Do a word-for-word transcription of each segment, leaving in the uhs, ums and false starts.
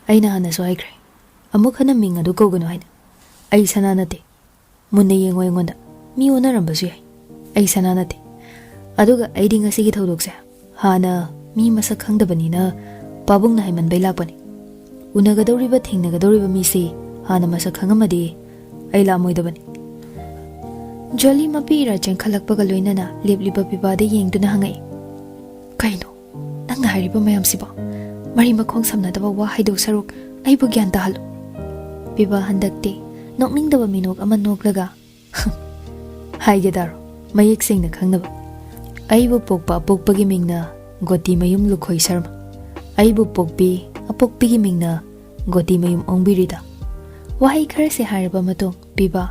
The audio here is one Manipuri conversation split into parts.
ꯑꯩꯅ ꯍꯥꯟꯅꯁꯨ ꯍꯥꯏꯈ꯭ꯔꯦ, ꯑꯃꯨꯛ ꯍꯟꯅ ꯃꯤꯡ ꯑꯗꯨ ꯀꯧꯒꯅꯨ ꯍꯥꯏꯅ꯫ ꯑꯩ ꯁꯅꯥ ꯅꯠꯇꯦ꯫ ꯃꯨꯟꯅ ꯌꯦꯡꯉꯣ ꯑꯩꯉꯣꯟꯗ꯫ ꯃꯤ ꯑꯣꯟꯅꯔꯝꯕꯁꯨ ꯌꯥꯏ꯫ ꯑꯩ ꯁꯅꯥ ꯅꯠꯇꯦ꯫ ꯑꯗꯨꯒ ꯑꯩꯗꯤ ꯉꯁꯤꯒꯤ ꯊꯧꯗꯣꯛꯁꯦ ꯍꯥꯟꯅ ꯃꯤ ꯃꯁꯛ ꯈꯪꯗꯕꯅꯤꯅ ꯄꯥꯕꯨꯡꯅ ꯍꯥꯏꯃꯟꯕꯩ ꯂꯥꯛꯄꯅꯤ꯫ ꯎꯅꯒꯗꯧꯔꯤꯕ, ꯊꯦꯡꯅꯒꯗꯧꯔꯤꯕ ꯃꯤꯁꯤ ꯍꯥꯟꯅ ꯃꯁꯛ ꯈꯪꯉꯝꯃꯗꯤ ꯑꯩ ꯂꯥꯛꯑꯝꯃꯣꯏꯗꯕꯅꯤ꯫ ꯖꯣꯂꯤ ꯃꯄꯤ ꯏꯔꯥ ꯆꯦꯟꯈꯠꯂꯛꯄꯒ ꯂꯣꯏꯅꯅ ꯂꯦꯞꯂꯤꯕ ꯄꯤꯕꯥꯗ ꯌꯦꯡꯗꯨꯅ ꯍꯪꯉꯛꯏ, "ꯀꯩꯅꯣ ꯅꯪꯅ ꯍꯥꯏꯔꯤꯕ ꯃꯌꯥꯝꯁꯤꯕꯣ? ꯃꯔꯤ ꯃꯈꯣꯡ ꯁꯝꯅꯗꯕ ꯋꯥ ꯍꯥꯏꯗꯧ ꯁꯔꯨꯛ ꯑꯩꯕꯨ ꯒ꯭ꯌꯥꯟ ꯇꯥꯍꯜꯂꯨ꯫" ꯄꯤꯕꯥ ꯍꯟꯗꯛꯇꯤ ꯅꯣꯛꯅꯤꯡꯗꯕ ꯃꯤꯅꯣꯛ ꯑꯃ ꯅꯣꯛꯂꯒ, "ꯍꯥꯏꯒꯦ ꯇꯥꯔꯣ, ꯃꯌꯦꯛ ꯁꯦꯡꯅ ꯈꯪꯅꯕ꯫ ꯑꯩꯕꯨ ꯄꯣꯛꯄ ꯑꯄꯣꯛꯄꯒꯤ ꯃꯤꯡꯅ ꯒꯣꯇꯤꯃꯌꯨꯝ ꯂꯨꯈꯣꯏ ꯁꯔꯃ꯫ ꯑꯩꯕꯨ ꯄꯣꯛꯄꯤ ꯑꯄꯣꯛꯄꯤꯒꯤ ꯃꯤꯡꯅ ꯒꯣꯇꯤꯃꯌꯨꯝ ꯑꯣꯡꯕꯤꯔꯤꯗ꯫" ꯋꯥꯍꯩ ꯈꯔꯁꯦ ꯍꯥꯏꯔꯕ ꯃꯇꯨꯡ ꯄꯤꯕꯥ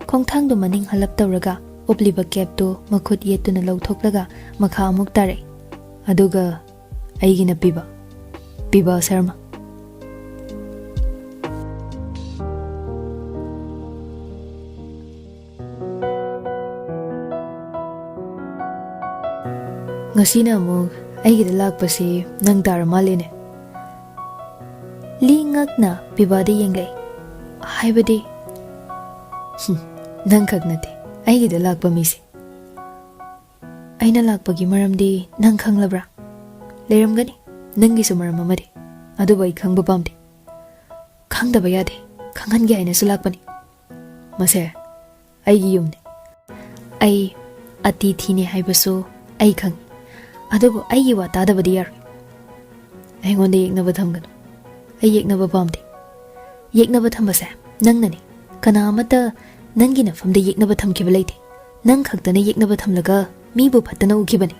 ꯈꯣꯡꯊꯥꯡꯗꯨ ꯃꯅꯤꯡ ꯍꯜꯂꯞ ꯇꯧꯔꯒ ꯎꯞꯂꯤꯕ ꯀꯦꯞꯇꯨ ꯃꯈꯨꯠ ꯌꯦꯠꯇꯨꯅ ꯂꯧꯊꯣꯛꯂꯒ ꯃꯈꯥ ꯑꯃꯨꯛ ꯇꯥꯔꯛꯏ꯫ ꯑꯗꯨꯒ ꯑꯩꯒꯤꯅ ꯄꯤꯕꯥ, ꯄꯤꯕꯥ ꯁꯔꯃ꯫ "ꯉꯁꯤꯅ ꯑꯃꯨꯛ ꯑꯩꯒꯤꯗ ꯂꯥꯛꯄꯁꯤ ꯅꯪ ꯇꯥꯔ ꯃꯥꯜꯂꯦꯅꯦ?" ꯂꯤ ꯉꯛꯅ ꯄꯤꯕꯥꯗ ꯌꯦꯡꯂꯛꯏ꯫ "ꯍꯥꯏꯕꯗꯤ?" "ꯍꯨꯝ, ꯅꯪꯈꯛ ꯅꯠꯇꯦ ꯑꯩꯒꯤꯗ ꯂꯥꯛꯄ ꯃꯤꯁꯦ꯫" "ꯑꯩꯅ ꯂꯥꯛꯄꯒꯤ ꯃꯔꯝꯗꯤ ꯅꯪ ꯈꯪꯂꯕ꯭ꯔꯥ?" "ꯂꯩꯔꯝꯒꯅꯤ ꯅꯪꯒꯤꯁꯨ ꯃꯔꯝ ꯑꯃꯗꯤ, ꯑꯗꯨꯕꯨ ꯑꯩ ꯈꯪꯕ ꯄꯥꯝꯗꯦ꯫" "ꯈꯪꯗꯕ ꯌꯥꯗꯦ, ꯈꯪꯍꯟꯒꯦ ꯍꯥꯏꯅꯁꯨ ꯂꯥꯛꯄꯅꯤ꯫" "ꯃꯁꯦ ꯑꯩꯒꯤ ꯌꯨꯝꯅꯤ꯫ ꯑꯩ ꯑꯇꯤꯊꯤꯅꯤ ꯍꯥꯏꯕꯁꯨ ꯑꯩ ꯈꯪꯏ꯫ ꯑꯗꯨꯕꯨ ꯑꯩꯒꯤ ꯋꯥ ꯇꯥꯗꯕꯗꯤ ꯌꯥꯔꯣꯏ꯫ ꯑꯩꯉꯣꯟꯗ ꯌꯦꯛꯅꯕ ꯊꯝꯒꯅꯨ꯫ ꯑꯩ ꯌꯦꯛꯅꯕ ꯄꯥꯝꯗꯦ꯫ ꯌꯦꯛꯅꯕ ꯊꯝꯕꯁꯦ ꯅꯪꯅꯅꯤ꯫ ꯀꯅꯥ ꯑꯃꯠꯇ ꯅꯪꯒꯤ ꯅꯐꯝꯗ ꯌꯦꯛꯅꯕ ꯊꯝꯈꯤꯕ ꯂꯩꯇꯦ꯫ ꯅꯪ ꯈꯛꯇꯅ ꯌꯦꯛꯅꯕ ꯊꯝꯂꯒ ꯃꯤꯕꯨ ꯐꯠꯇꯅ ꯎꯈꯤꯕꯅꯤ꯫"